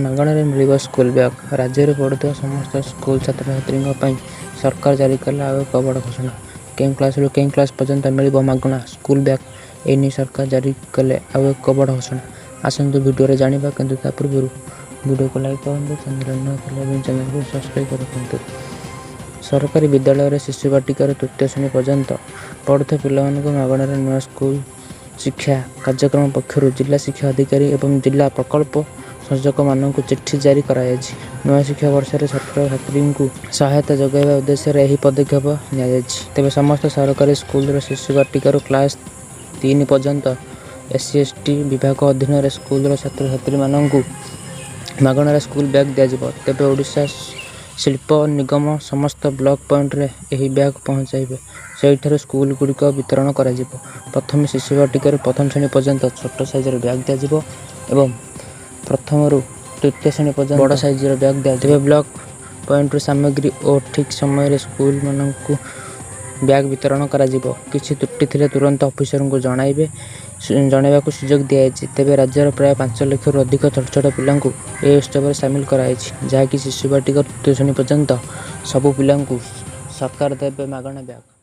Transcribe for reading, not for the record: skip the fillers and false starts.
ମାଗଣାରେ ମିଳିବ school bag. ରାଜ୍ୟରେ ପଢ଼ୁଥିବା ସମସ୍ତ ସ୍କୁଲ ଛାତ୍ରଛାତ୍ରୀଙ୍କ ପାଇଁ ସରକାର ଜାରି କଲେ ଆଉ ଏକ ବଡ଼ ଘୋଷଣା। କେଉଁ କ୍ଲାସରୁ କେଉଁ କ୍ଲାସ ପର୍ଯ୍ୟନ୍ତ ମିଳିବ ମାଗଣା ସ୍କୁଲ ବ୍ୟାଗ୍, ଏନେଇ ସରକାର ଜାରି କଲେ ଆଉ ଏକ ବଡ଼ ଘୋଷଣା। ଆସନ୍ତୁ ଭିଡ଼ିଓରେ ଜାଣିବା, କିନ୍ତୁ ତା ପୂର୍ବରୁ ଭିଡ଼ିଓକୁ ଲାଇକ୍ କରନ୍ତୁ, ଚ୍ୟାନେଲରେ ନୂଆ ଥିଲେ ଏବଂ ଚ୍ୟାନେଲକୁ ସବସ୍କ୍ରାଇବ୍ ରଖନ୍ତୁ। ସରକାରୀ ବିଦ୍ୟାଳୟରେ ଶିଶୁ ବାଟିକାରୁ ତୃତୀୟ ଶ୍ରେଣୀ ପର୍ଯ୍ୟନ୍ତ ପଢ଼ୁଥିବା ପିଲାମାନଙ୍କୁ ମାଗଣାରେ ନୂଆ ସ୍କୁଲ ଶିକ୍ଷା କାର୍ଯ୍ୟକ୍ରମ ପକ୍ଷରୁ ଜିଲ୍ଲା ଶିକ୍ଷା ଅଧିକାରୀ ଏବଂ ଜିଲ୍ଲା ପ୍ରକଳ୍ପ ସଂଯୋଜକମାନଙ୍କୁ ଚିଠି ଜାରି କରାଯାଇଛି। ନୂଆ ଶିକ୍ଷା ବର୍ଷରେ ଛାତ୍ରଛାତ୍ରୀଙ୍କୁ ସହାୟତା ଯୋଗାଇବା ଉଦ୍ଦେଶ୍ୟରେ ଏହି ପଦକ୍ଷେପ ନିଆଯାଇଛି। ତେବେ ସମସ୍ତ ସରକାରୀ ସ୍କୁଲର ଶିଶୁ ବାଟିକାରୁ କ୍ଲାସ 3 ପର୍ଯ୍ୟନ୍ତ ଏସସି, ଏସଟି ବିଭାଗ ଅଧୀନରେ ସ୍କୁଲର ଛାତ୍ରଛାତ୍ରୀମାନଙ୍କୁ ମାଗଣାରେ ସ୍କୁଲ ବ୍ୟାଗ୍ ଦିଆଯିବ। ତେବେ ଓଡ଼ିଶା ଶିଳ୍ପ ନିଗମ ସମସ୍ତ ବ୍ଲକ ପଏଣ୍ଟରେ ଏହି ବ୍ୟାଗ୍ ପହଞ୍ଚାଇବେ। ସେହିଠାରୁ ସ୍କୁଲଗୁଡ଼ିକୁ ବିତରଣ କରାଯିବ। ପ୍ରଥମେ ଶିଶୁ ବାଟିକାରୁ ପ୍ରଥମ ଶ୍ରେଣୀ ପର୍ଯ୍ୟନ୍ତ ଛୋଟ ସାଇଜର ବ୍ୟାଗ୍ ଦିଆଯିବ ଏବଂ ପ୍ରଥମରୁ ତୃତୀୟ ଶ୍ରେଣୀ ପର୍ଯ୍ୟନ୍ତ ବଡ଼ ସାଇଜର ବ୍ୟାଗ୍ ଦିଆଯିବ। ତେବେ ବ୍ଲକ ପଏଣ୍ଟରୁ ସାମଗ୍ରୀ ଓ ଠିକ୍ ସମୟରେ ସ୍କୁଲମାନଙ୍କୁ ବ୍ୟାଗ୍ ବିତରଣ କରାଯିବ। କିଛି ତ୍ରୁଟି ଥିଲେ ତୁରନ୍ତ ଅଫିସରଙ୍କୁ ଜଣାଇବାକୁ ସୁଯୋଗ ଦିଆଯାଇଛି। ତେବେ ରାଜ୍ୟର ପ୍ରାୟ 5 ଲକ୍ଷରୁ ଅଧିକ ଛୋଟ ଛୋଟ ପିଲାଙ୍କୁ ଏହି ଉତ୍ସବରେ ସାମିଲ କରାଯାଇଛି, ଯାହାକି ଶିଶୁ ବାଟିକାରୁ ତୃତୀୟ ଶ୍ରେଣୀ ପର୍ଯ୍ୟନ୍ତ ସବୁ ପିଲାଙ୍କୁ ସରକାର ଦେବେ ମାଗଣା ବ୍ୟାଗ୍।